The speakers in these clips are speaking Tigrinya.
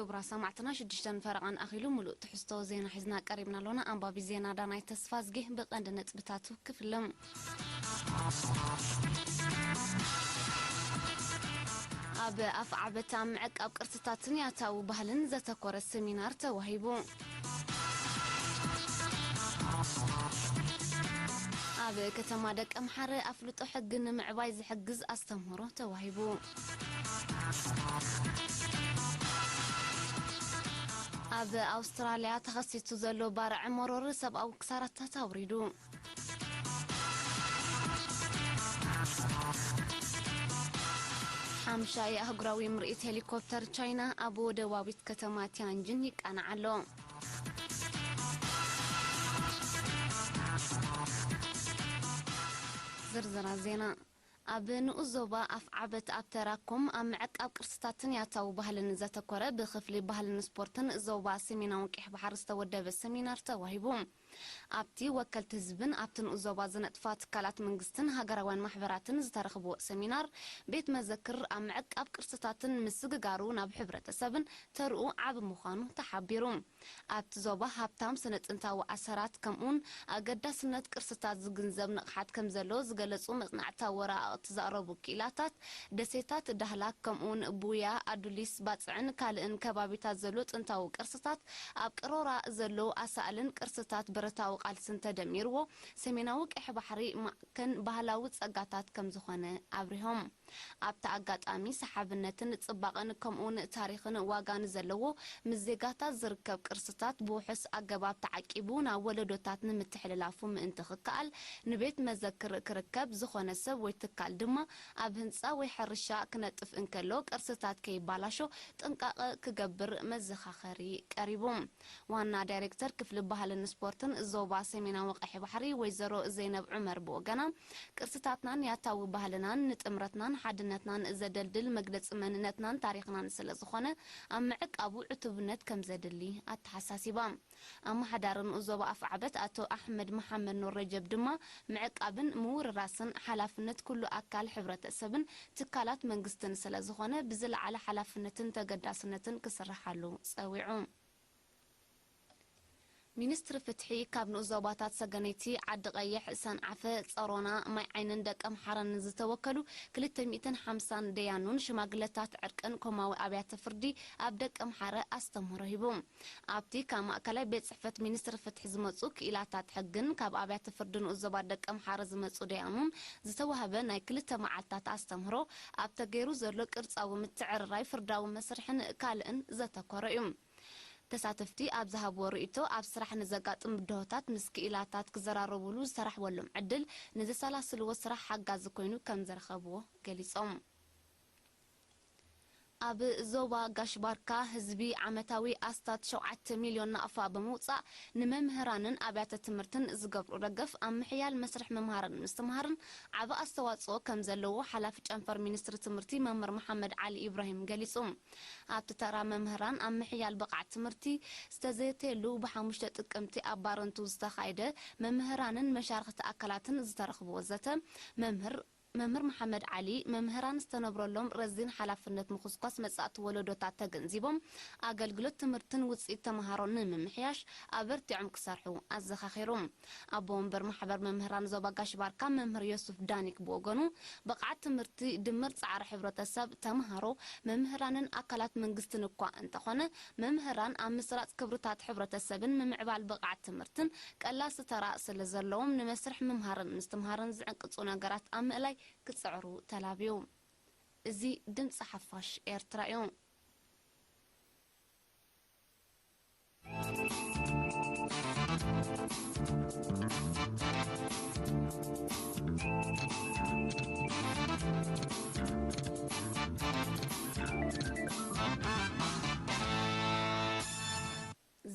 ክቡራት ሰማዕትና፣ ሽዱሽተን ፈረቓን ኣኺሉ፣ ምሉእ ትሕዝቶ ዜና ሒዝና ቀሪብና ኣሎና። ኣንባቢ ዜና ዳናይ ተስፋዝጊ። ብቐንዲ ነጥብታቱ ክፍልም። ኣብ ኣፍዓበት ኣብ ምዕቃብ ቅርስታትን ያታዊ ባህልን ዘተኮረ ሰሚናር ተዋሂቡ። ኣብ ከተማ ደቀምሓረ ኣፍልጦ ሕጊ ንምዕባይ ዝሕግዝ ኣስተምህሮ ተዋሂቡ። ኣብ ኣውስትራልያ ተኸሲቱ ዘሎ ባርዕ መሮር ሰብኣዊ ክሳራታት ኣውሪዱ። ሓምሻይ ኣህጉራዊ ምርኢት ሄሊኮፕተር ቻይና ኣብ ወደባዊት ከተማ ቲያንጅን ይቃናዕ ኣሎ። ዝርዝራት ዜና። ኣብ ንኡስ ዞባ ኣፍዓበት ኣብ ተራኮም ኣብ ምዕቃብ ቅርስታትን ያታዊ ባህልን ዘተኮረ ብክፍሊ ባህልን ስፖርትን ዞባ ሰሜናዊ ቀይሕ ባሕሪ ዝተወደበ ሰሚናር ተዋሂቡ። ኣብቲ ወከልቲ ህዝብን ኣብቲ ንኡስ ዞባ ዝነጥፋ ትካላት መንግስትን ሃገራውያን ማሕበራትን ዝተረኽብዎ ሰሚናር፣ ቤት መዘክር ኣብ ምዕቃብ ቅርስታትን ምስግጋሩ ናብ ሕብረተሰብን ተርኡ ዓቢ ምዃኑ ተሓቢሩ። ኣብቲ ዞባ ሃብታም ስነ ጥንታዊ ኣሰራት ከምኡውን ኣገዳስነት ቅርስታት ዝግንዘብ ንቕሓት ከም ዘሎ ዝገለጹ መጽናዕታዊ ወረቓቕቲ ዘቕረቡ ክኢላታት፣ ደሴታት ዳህላክ ከምኡውን ቡያ፣ ኣዱሊስ፣ ባጽዕን ካልእን ከባቢታት ዘሎ ጥንታዊ ቅርስታት፣ ኣብ ቀሮራ ዘለዉ ኣሳእልን ቅርስታት ብረታዊ ቃልስን ተደሚርዎ፣ ሰሜናዊ ቀይሕ ባሕሪ ማዕከን ባህላዊ ጸጋታት ከም ዝኾነ ኣብሪሆም። ኣብቲ ኣጋጣሚ፣ ሰሓብነትን ጽባቐን ከምኡውን ታሪኽን ዋጋን ዘለዎ ምስ ዜጋታት ዝርከብ ቅርስታት ብውሑስ ኣገባብ ተዓቂቡ ናብ ወለዶታት ንምትሕልላፉ ምእንቲ ክከኣል፣ ንቤት መዘክር ክርከብ ዝኾነ ሰብ ወይ ትካል ድማ ኣብ ህንጻ ወይ ሕርሻ ክነጥፍ እንከሎ ቅርስታት ከይባላሾ ጥንቃቐ ክገብር መዘኻኸሪ ቀሪቡ። ዋና ዳይሬክተር ክፍሊ ባህልን ስፖርትን ዞባ ሰሜናዊ ቀይሕ ባሕሪ ወይዘሮ ዘይነብ ዑመር ብወገና፣ ቅርስታትናን ያታዊ ባህልናን ንጥምረትናን ሓድነትናን ዘደልድል መግለጺ መንነትናን ታሪኽናን ስለ ዝኾነ፣ ኣብ ምዕቃቡ ዕቱብነት ከም ዘድሊ ኣተሓሳሲባ። ኣመሓዳሪ ንኡስ ዞባ ኣፍዓበት ኣቶ ኣሕመድ መሓመድ ኑር ረጀብ ድማ፣ ምዕቃብን ምውርራስን ሓላፍነት ኩሉ ኣካል ሕብረተሰብን ትካላት መንግስትን ስለ ዝኾነ፣ ብዝለዓለ ሓላፍነትን ተገዳስነትን ክስርሓሉ ጸዊዑ። ሚኒስትሪ ፍትሒ፣ ካብ ንኡስ ዞባታት ሰገነይቲ፣ ዓዲ ቀይሕ፣ ሰንዓፈ፣ ጸሮና፣ ማይ ዓይንን ደቀምሓረን ዝተወከሉ ክልተ ሚእትን ሓምሳን ደያኑን ሽማግለታት ዕርቅን ኮማዊ ኣብያተ ፍርዲ ኣብ ደቀምሓረ ኣስተምህሮ ሂቡ። ኣብቲ ካብ ማእከላይ ቤት ጽሕፈት ሚኒስትሪ ፍትሒ ዝመጹ ክኢላታት ሕግን ካብ ኣብያተ ፍርዲ ንኡስ ዞባ ደቀምሓረ ዝመጹ ደያኑን ዝተዋህበ ናይ ክልተ መዓልታት ኣስተምህሮ፣ ኣብ ተገይሩ ዘሎ ቅርጻዊ ምትዕርራይ ፍርዳዊ መስርሕን ካልእን ዘተኮረ እዩ። ተሳተፍቲ ኣብ ዝሃብዎ ርእይቶ፣ ኣብ ስራሕ ንዘጋጥም ብድሆታት ምስ ክኢላታት ክዘራረቡሉ ዝተራሕወሎም ዕድል ንዘሰላስልዎ ስራሕ ሓጋዚ ኮይኑ ከም ዝረኸብዎ ገሊጾም። ኣብ ዞባ ጋሽ ባርካ ህዝቢ ዓመታዊ ኣስታት ሸውዓተ ሚልዮን ናቕፋ ብምውጻእ ንመምህራንን ኣብያተ ትምህርትን ዝገብሮ ደገፍ ኣብ ምሕያል መስርሕ ምምሃርን ምስትምሃርን ዓቢ ኣስተዋጽኦ ከም ዘለዎ ሓላፊ ጨንፈር ሚኒስትሪ ትምህርቲ መምህር መሓመድ ዓሊ ኢብራሂም ገሊጹ። ኣብቲ ተራ መምህራን ኣብ ምሕያል ብቕዓት ትምህርቲ ዝተዘተየሉ ብሓሙሽተ ጥቅምቲ ኣብ ባረንቱ ዝተኻየደ መምህራንን መሻርኽቲ ኣካላትን ዝተረኽብዎ ዘተ መምህር መምህር መሓመድ ዓሊ፣ መምህራን ዝተነብረሎም ረዚን ሓላፍነት ምኹስኳስ መጻእቲ ወለዶታት ተገንዚቦም፣ ኣገልግሎት ትምህርትን ውጽኢት ተመሃሮን ንምምሕያሽ ኣበርቲዖም ክሰርሑ ኣዘኻኺሩ። ኣቦ ወንበር ማሕበር መምህራን ዞባ ጋሽ ባርካ መምህር ዮሱፍ ዳኒክ ብወገኑ፣ ብቕዓት ትምህርቲ ድምር ጻዕሪ ሕብረተሰብ፣ ተመሃሮ፣ መምህራንን ኣካላት መንግስትን እኳ እንተኾነ፣ መምህራን ኣብ ምስራጽ ክብርታት ሕብረተሰብን ምምዕባል ብቕዓት ትምህርትን ቀላሲ ተራ ስለ ዘለዎም፣ ንመስርሕ ምምሃርን ምስትምሃርን ዝዕንቅጹ ነገራት ኣብ ምእላይ ክጽዕሩ ተላብዩ። እዚ ድምጺ ሓፋሽ ኤርትራ እዩ።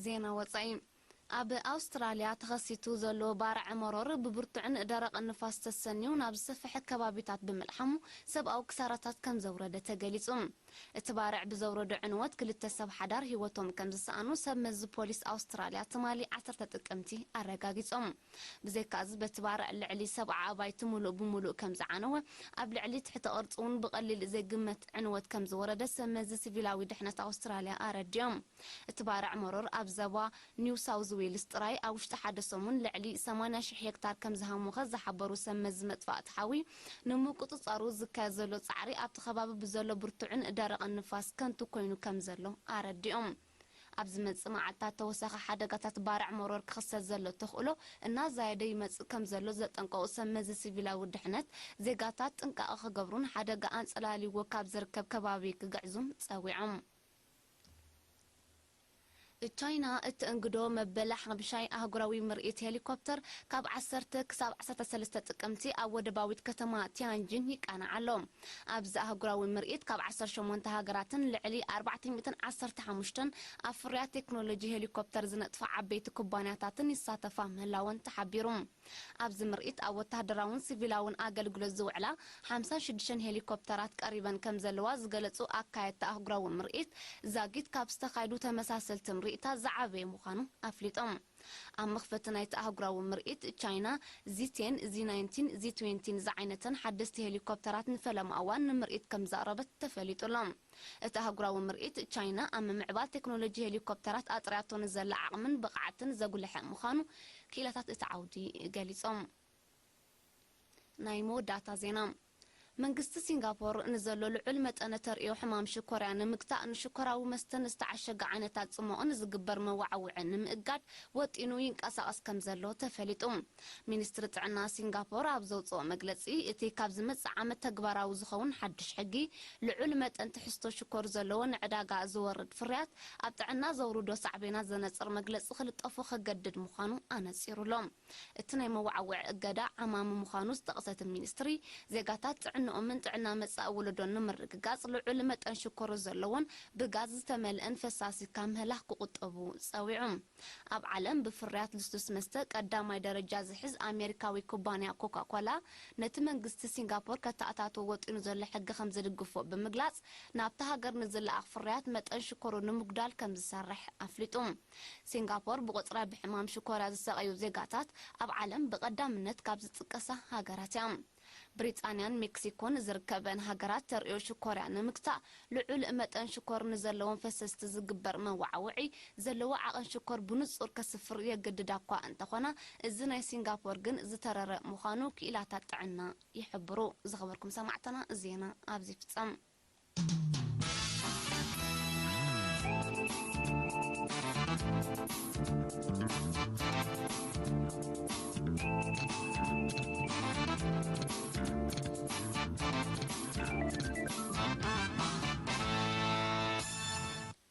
ዜና ወጻኢ። ኣብ ኣውስትራልያ ተኸሲቱ ዘሎ ባርዕ መሮር ብብርቱዕን ደረቕን ንፋስ ተሰንዩ ናብ ዝሰፍሐ ከባቢታት ብምልሓሙ ሰብኣዊ ክሳራታት ከም ዘውረደ ተገሊጹ። እቲ ባርዕ ብዘውረዶ ዕንወት ክልተ ሰብ ሓዳር ህይወቶም ከም ዝሰኣኑ ሰብ መዚ ፖሊስ ኣውስትራልያ ትማሊ ዓሰርተ ጥቅምቲ ኣረጋጊጾም። ብዘይካዚ በቲ ባርዕ ልዕሊ ሰብዓ ኣባይቲ ሙሉእ ብሙሉእ ከም ዝዓነወ፣ ኣብ ልዕሊ ትሕተ ቅርጺ እውን ብቐሊል ዘይግመት ዕንወት ከም ዝወረደ ሰብ መዚ ሲቪላዊ ድሕነት ኣውስትራልያ ኣረዲኦም። እቲ ባርዕ መሮር ኣብ ዘባ ኒው ሳውዝ ዌልስ ጥራይ ኣብ ውሽጢ ሓደ ሰሙን ልዕሊ ሰማንያ ሽሕ ሄክታር ከም ዝሃሞኸ ዝሓበሩ ሰብ መዚ መጥፋእቲ ሓዊ፣ ንምቁጽጻሩ ዝካየድ ዘሎ ጻዕሪ ኣብቲ ከባቢ ብዘሎ ብርቱዕን ደረቕን ንፋስ ከንቱ ኮይኑ ከም ዘሎ ኣረዲኦም። ኣብ ዝመጽእ መዓልታት ተወሳኺ ሓደጋታት ባርዕ መሮር ክኽሰት ዘሎ ተኽእሎ እናዛየደ ይመጽእ ከም ዘሎ ዘጠንቀቑ ሰብ መዚ ሲቪላዊ ድሕነት፣ ዜጋታት ጥንቃቐ ክገብሩን ሓደጋ ኣንጸላልይዎ ካብ ዝርከብ ከባቢ ክግዕዙን ጸዊዖም። ቻይና እተእንግዶ መበል ሓምሻይ ኣህጉራዊ ምርኢት ሄሊኮፕተር ካብ ዓሰርተ ክሳብ ዓሰርተ ሰለስተ ጥቅምቲ ኣብ ወደባዊት ከተማ ቲያንጂን ይቃናዕ ኣሎ። ኣብዚ ኣህጉራዊ ምርኢት ካብ ዓሰርተ ሸሞንተ ሃገራትን ልዕሊ ኣርባዕተ ሚእትን ዓሰርተ ሓሙሽተን ኣብ ፍርያት ቴክኖሎጂ ሄሊኮፕተር ዝነጥፋ ዓበይቲ ኩባንያታትን ይሳተፋ ምህላወን ተሓቢሩ። ኣብዚ ምርኢት ኣብ ወተሃደራውን ሲቪላውን ኣገልግሎት ዝውዕላ ሓምሳን ሽዱሽተን ሄሊኮፕተራት ቀሪበን ከም ዘለዋ ዝገለጹ ኣካየድቲ ኣህጉራዊ ምርኢት፣ ዛጊት ካብ ዝተኻየዱ ተመሳሰልቲ ምርኢታት ዝዓበየ ምዃኑ ኣፍሊጦም። ኣብ መኽፈቲ ናይቲ ኣህጉራዊ ምርኢት፣ ቻይና ዚ ቴን፣ ዚ ናይንቲን፣ ዚ ትዌንቲን ዝዓይነተን ሓደስቲ ሄሊኮፕተራት ንፈለማ እዋን ንምርኢት ከም ዘቕረበት ተፈሊጡ ኣሎ። እቲ ኣህጉራዊ ምርኢት፣ ቻይና ኣብ ምምዕባል ቴክኖሎጂ ሄሊኮፕተራት ኣጥርያቶ ንዘላ ዓቕምን ብቕዓትን ዘጉልሐ ምዃኑ ክኢላታት እቲ ዓውዲ ገሊጾም። ናይ መወዳእታ ዜና። መንግስቲ ሲንጋፖር ንዘሎ ልዑል መጠነ ተርእዮ ሕማም ሽኮርያ ንምግታእ፣ ንሽኮራዊ መስተን ዝተዓሸገ ዓይነታት ጽሞቕን ዝግበር መዋዕውዒ ንምእጋድ ወጢኑ ይንቀሳቐስ ከም ዘሎ ተፈሊጡ። ሚኒስትሪ ጥዕና ሲንጋፖር ኣብ ዘውጽኦ መግለጺ፣ እቲ ካብ ዝመጽእ ዓመት ተግባራዊ ዝኸውን ሓድሽ ሕጊ፣ ልዑል መጠን ትሕዝቶ ሽኮር ዘለዎ ንዕዳጋ ዝወርድ ፍርያት ኣብ ጥዕና ዘውርዶ ሳዕቤናት ዘነጽር መግለጺ ክልጠፎ ከገድድ ምዃኑ ኣነጺሩ ኣሎ። እቲ ናይ መዋዕውዒ እገዳ ዓማሚ ምዃኑ ዝጠቕሰት ሚኒስትሪ፣ ዜጋታት ጥዕንኦምን ጥዕና መጻኢ ወለዶን ንምርግጋጽ ልዑል መጠን ሽኮር ዘለዎን ብጋዝ ዝተመልአን ፈሳሲ ካብ ምህላኽ ክቑጠቡ ጸዊዑ። ኣብ ዓለም ብፍርያት ልስሉስ መስተ ቀዳማይ ደረጃ ዝሕዝ ኣሜሪካዊ ኩባንያ ኮካ ኮላ፣ ነቲ መንግስቲ ሲንጋፖር ከተኣታትዎ ወጢኑ ዘሎ ሕጊ ከም ዝድግፎ ብምግላጽ፣ ናብታ ሃገር ንዝለኣኽ ፍርያት መጠን ሽኮሩ ንምጉዳል ከም ዝሰርሕ ኣፍሊጡ። ሲንጋፖር ብቑጽራ ብሕማም ሽኮርያ ዝሳቐዩ ዜጋታት ኣብ ዓለም ብቐዳምነት ካብ ዝጥቀሳ ሃገራት እያ። ብሪጣንያን ሜክሲኮን ዝርከበን ሃገራት ተርእዮ ሽኮርያ ንምግታእ፣ ልዑል መጠን ሽኮር ንዘለዎም ፈሰስቲ ዝግበር መዋዕውዒ ዘለዎ ዓቐን ሽኮር ብንጹር ከስፍር የገድዳ እኳ እንተኾና፣ እዚ ናይ ሲንጋፖር ግን ዝተረረ ምዃኑ ክኢላታት ጥዕና ይሕብሩ። ዝኸበርኩም ሰማዕትና፣ ዜና ኣብዚ ይፍጸም።